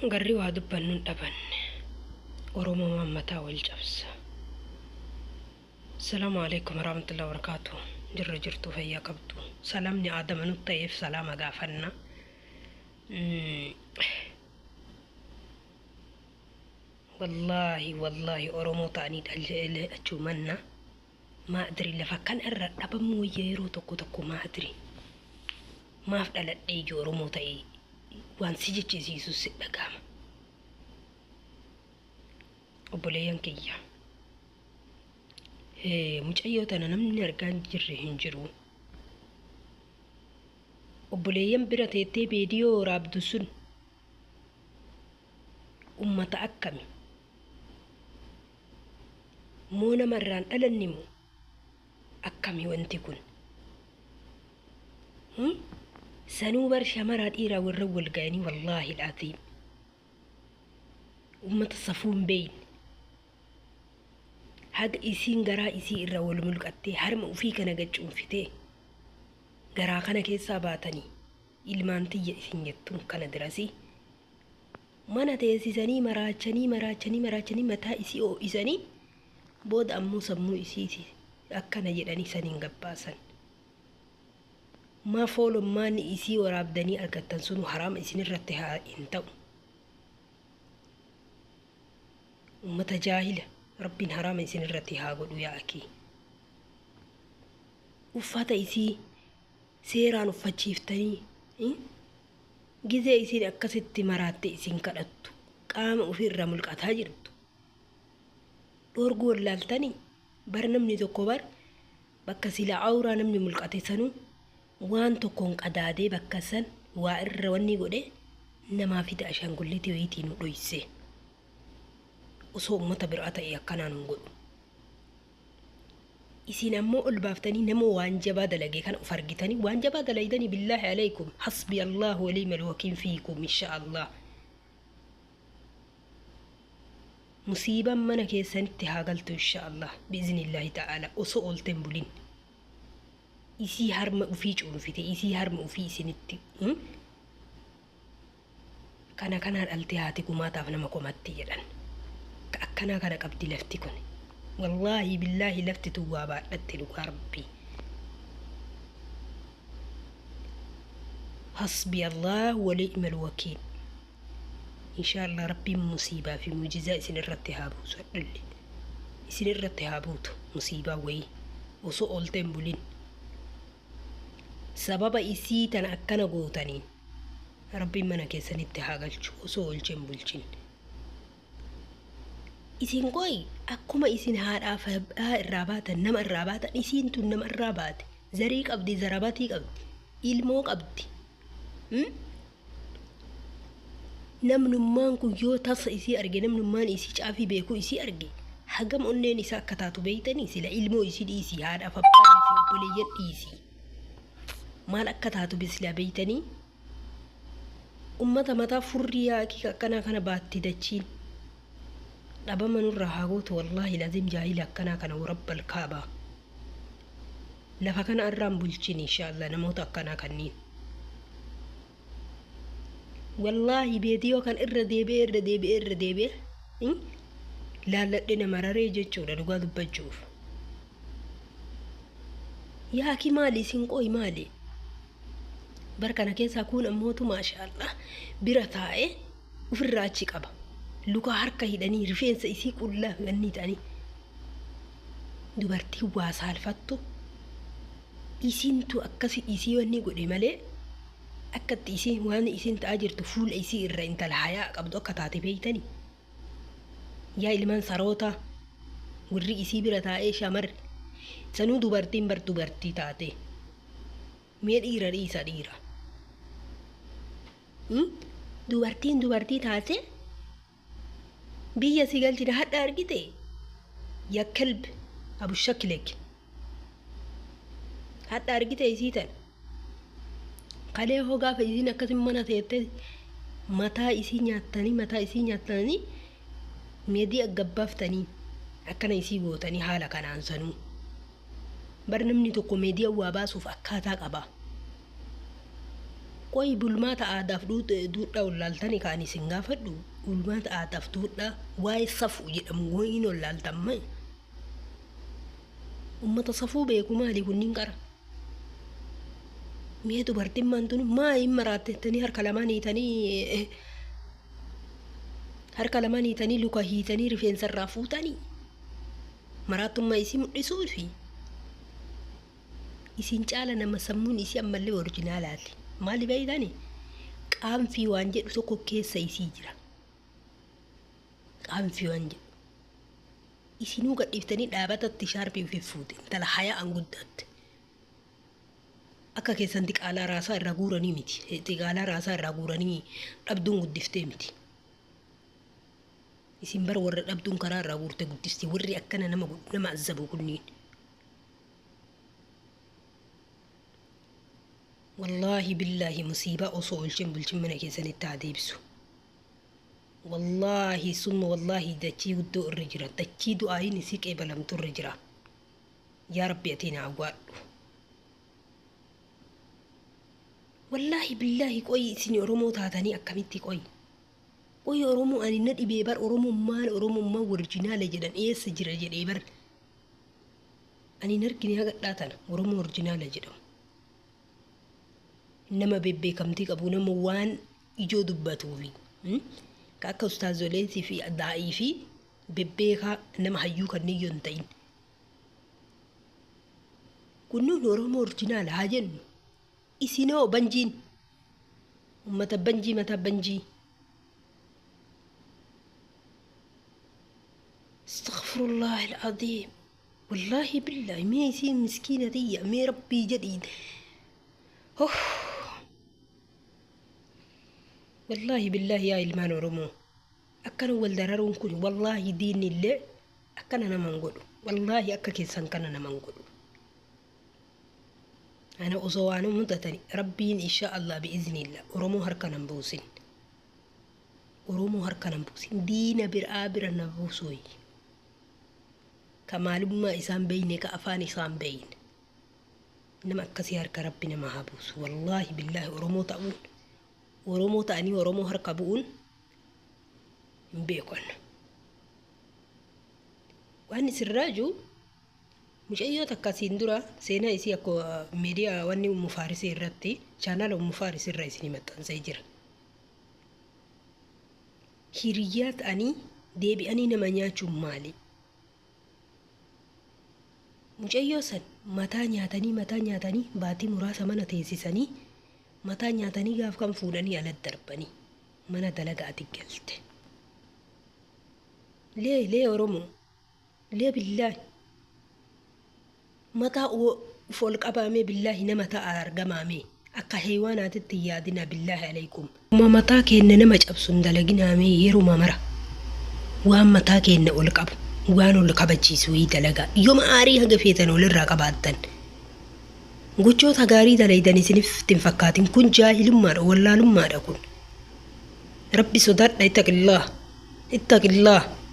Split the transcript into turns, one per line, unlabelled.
Garri waa dubbannu hin dhabanne. Oromoo mataa wal cabsa. Salaamu alaikum warahmatullahi wabarakatuh. Jirra jirtu, fayyaa qabdu. Salaamni aadama nutti ta'eef salaama gaafanna. Wallaahi wallaahi, Oromoo ta'anii dhalachuu manna. Maa adri, lafa kan irra dhabamuu wayya yeroo tokko tokko. Maa adri, maaf dhaladhee ijoo Oromoo ta'ee waan si jechisiisu si dhaga'ama. Obboleeyyan kiyya. Mucayyoo tana namni argaa hin jirre hin jiru. Obboleeyyan bira teettee viidiyoo waraabdu sun ummata akkami? Moo nama irraan dhalanne moo akkami wanti kun? Sanuu bar shamaraa dhiiraa warra wal ga'anii, wallaahi laatiin. Ummata safuu hin beeyne. Haga isiin garaa isii irra wal mulqattee, harma ufii kana gad cuunfitee, garaa kana keessaa baatanii ilmaan tiyya isin jettuun kana dirasii mana teessisanii maraachanii maraachanii maraachanii, mataa isii ho'isanii, booda ammoo sammuu isii akkana jedhanii saniin gabbaasan. Maa foolommaan isii waraabdanii argattan sunu haraama isinirratti haa hin ta'u. Ummata jaahila, Rabbiin haraama isinirratti haa godhu yaa akii. Uffata isii seeraan uffachiiftanii, gizee isiin akkasitti maraatte isin kadhattu, qaama ofiirraa mulqataa jirtu. Dhoorguu wallaaltanii bar. Namni tokko bar bakka sila awuraa namni mulqate sanuu waan tokkoon qadaadee bakka san waa irra wanni godhe namaa fida, ashaangulliitii wayiitii nu dhoyse. Osoo ummata biraa ta'e akkanaan hin godhu. Isin ammoo ol baaftanii nama waan jabaa dalage kana of argitanii waan jabaa dalaydanii. Billaahi alaykum, hasbi Allahu wa ni'mal wakiil fiikum, insha Allah. Musiibaan mana keessanitti haa galtu, insha Allah, biiznillaahi ta'ala. Osoo oolteen bulin. Isii harma ufii cuunfite, isii harma ufii isinitti kana kanaa dhaltee haati gumaataaf nama komatti jedhan. Ka akkanaa kana qabdi lafti kun. Wallaahi billaahi, lafti tun waa baadhatte, dhugaa Rabbii. Hasbi Allah wa ni'mal wakiil. Insha Allah Rabbiin musiibaa fi mujizaa isin irratti haa buusu, hadhalli. Isin irratti haa buutu musiibaa wayii osoo oolteen bulin. Sababa isii tana akkana gootaniin Rabbiin mana keessanitti haa galchu osoo oolcheen bulchin. Isin qoy, akkuma isin haadhaaf abbaa irraa baatan, nama irraa baatan, isiin tun nama irraa baate. Zarii qabdi, zarabatii qabdi, ilmoo qabdi. Namnummaan kun yoo tasa isii arge, namnummaan isii caafii beeku isii arge, hagam onneen isaa akka taatu beeytanii? Sila ilmoo isii dhiisii, haadhaaf abbaa dhiisii, obboleeyyan dhiisii, maal akka taatu sila beeytanii? Ummata mataa furrii yaaqii akkanaa kana baatti dachiin. Dhabama nurraa haa gootu, wallaahi lazim, jaahila akkanaa kana, warabbal kaabaa. Lafa kana irraan bulchin, inshaallah, namoota akkanaa kanniin. Wallaahi viidiyoo kan irra deebi'ee, irra deebi'ee, irra deebi'ee laalladhe nama raree jechuudha, dhugaa dubbachuuf. Yaaki maali isin qoy, maali? Bar kana keessaa kun ammootu maashaallah bira taa'ee ofirraa achi qaba. Luka harka hidhanii, rifeensa isii qullaa wanni ta'anii, dubartiin waa saalfattu isintu akkasi isii wanni godhe malee, akkatti isiin waan isin ta'aa jirtu fuula isii irra intala hayaa qabdu akka taate beeytanii. Yaa ilmaan sarootaa, warri isii bira taa'ee shamarri sanuu dubartiin bar dubartii taate, mee dhiira dhiisa, dhiira dubartiin dubartii taate biyya si galchina hadha argite. Ya kelb abu shakilek, hadha argite isii tan kalee hoo gaafa isiin akkasin mana teette mataa isii nyaattanii, mataa isii nyaattanii, meedii aggabaaftanii akkana isii gootanii haala kanaan. Sanuu bar namni tokko meediyaa waa baasuuf akkaataa qaba. Qoy bulmaata aadaaf duudhaa wallaaltanii kaan isin gaafadhu bulmaata aadaaf duudhaa waa'ee safuu jedhamu wayiin wallaaltan ma'i. Ummata safuu beeku maali kunniin qara. Mee dubartiin maantun maa hin maraattettanii harka lamaan hiitanii harka lamaan hiitanii luka hiitanii rifeensa irraa fuutanii maraattummaa isii mul'isuufi. Isin caala nama sammuun isii ammallee orjinaalaati. Maali beeytani? Qaanfii waan jedhu tokko keessa isii jira. Qaanfii waan jedhu. Isinuu gadhiiftanii dhaabatatti shaarpii ofii fuute intala haya'an guddatte. Akka keessan diqaalaa raasaa irraa guuranii miti. Diqaalaa raasaa irraa guuranii dhabduun guddiftee miti. Isin bara warra dhabduun karaa irraa guurte guddisti warri akkana nama nama azzabu kunniin. Wallaahi billaahi musiibaa osoo oolcheen bulchin mana keessanitti haa deebisu. Wallaahi summa wallaahi dachii guddoo irra jira. Dachii du'aayin isii qeebalamtu irra jira. Yaa Rabbi ati na awwaadhu. Wallaahi billaahi qoyi isin Oromoo taatanii akkamitti qoyi. Qoyi Oromoo ani na dhibee bar Oromummaan Oromummaan orjinaala jedhan eessa jira jedhee bar. Ani hin argine hagadhaa tana Oromoo orjinaala jedhamu. Nama bebbeekamtii qabu nama waan ijoo dubbatuufi ka akka ustaazoleetii fi daa'ii fi bebbeekaa nama hayyuu kanneen yoo hin ta'in. Kunniin Oromoo orjinaala haa jennu. Isinoo banjiin ummata banjii mataa banjii. Astaghfirullah al-azim. Wallaahi billaahi mee isiin miskiina tiyya mee rabbii jedhii. Oh. Wallaahi billaahi yaa ilmaan Oromoo. Akkana wal dararuun kun wallaahi diinni illee akkana nama hin godhu. Wallaahi akka keessan kana nama hin godhu. Ana osoo waan mudatani rabbiin insha Allah bi'iznillah Oromoo harka nan buusin. Oromoo harka nan buusin. Diina biraa bira na buusuyi. Ka maalummaa isaan beeyne ka afaan isaan beeyne. Nama akkasii harka rabbi nama haa buusu. Wallaahi billaahi Oromoo ta'uun Oromoo ta'anii Oromoo harka bu'uun hin beekan. Waan isin raaju mucayyoo takka asiin dura seenaa isii akka miidiyaa wanni Ummu Faarisii irratti chaanaala Ummu Faarisii irra isinii maxxansee jira. Hiriyyaa ta'anii deebi'anii nama nyaachuun maali? Mucayyoo san mataa nyaatanii mataa nyaatanii baatii muraasa mana teessisanii mataa nyaatanii gaaf kan fuudhanii ala darbanii mana dalagaa ati galte. Lee lee Oromoo lee billaahi mataa uf ol qabaamee billaahi nama ta'a argamaamee akka heewaanaatitti hin yaadinaa billaahi alaykum. Uma mataa keenna nama cabsu hin dalaginaamee yeruma mara waan mataa keenna ol qabu waan ol kabachiisu wayii dalagaa yoma aarii haga feetan olirraa qabaattan gochoota gaarii dalaydan isiniif hin fakkaatin kun jaahilummaadha wallaalummaadha kun rabbi sodaadha ittaqillaah ittaqillaah.